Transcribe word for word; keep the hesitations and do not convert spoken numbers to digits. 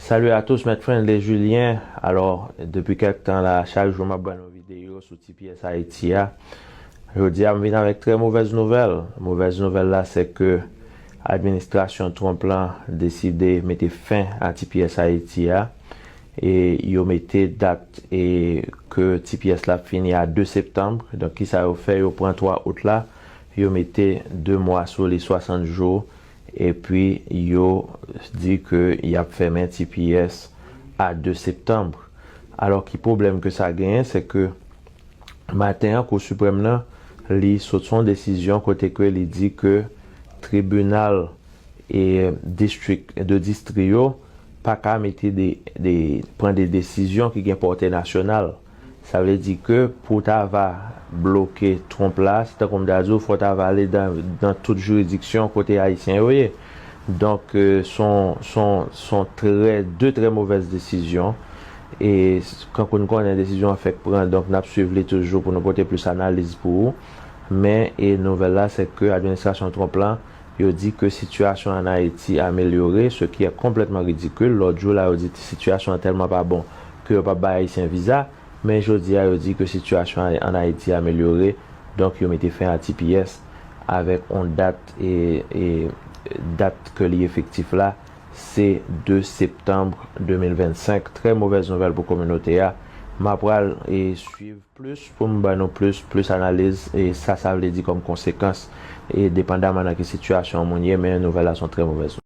Salut à tous, Maître Friendly Julien. Alò, depi kèk tan la, chak jou m ap ban nou videyo sou T P S Haiti a. Jodi a, m vin avèk trè movèz nouvèl. Movèz nouvèl la, se ke administrasyon Trump lan deside mete fen a T P S Haiti a. E yo mete dat e ke T P S la ap fini a de septanm. Donk, kisa yo fè? Yo pran twa out la, yo mete de mwa sou li, swasant jou, epi yo di ke y ap fèmen T P S a de septanm. Alò, ki pwoblèm ke sa genyen, se ke maten an, Kou Siprèm nan, li sot yon desizyon kote ke li di ke tribinal e distrik, de distri yo pa ka mete de, de, pran de desizyon ki gen pòte nasyonal. Sa vle di ke pou ta va bloke Trump la, se tankou m ta di w, fò ta va ale dan, dan tout jiridiksyon kote Ayisyen yo ye. Donk, euh, son, son, son trè, de trè movèz desizyon. E s- kankou n konnen, desizyon an fèk pran, donk n ap swiv li toujou pou nou pote plis analiz pou ou. Men, e nouvèl la, se ke administrasyon Trump lan, yo di ke sitiyasyon an Ayiti amelyore, ce qui est complètement ridicule. Lòt jou la, yo di sitiyasyon an tèlman pa bon ke yo p ap bay Ayisyen viza. Men jodi a, yo di ke sitiyasyon an, an Ayiti amelyore. Donk, yo mete fen a T P S avèk yon dat, e, e dat ke li efektif la, se de septanm de mil vennsenk. Trè movèz nouvèl pou kominote a. M ap pral e swiv plis pou m ban nou plis, plis analiz e sa sa vle di kòm konsekans, e depandaman nan ki sitiyasyon moun ye, men nouvèl la se yon trè movèz nouvèl.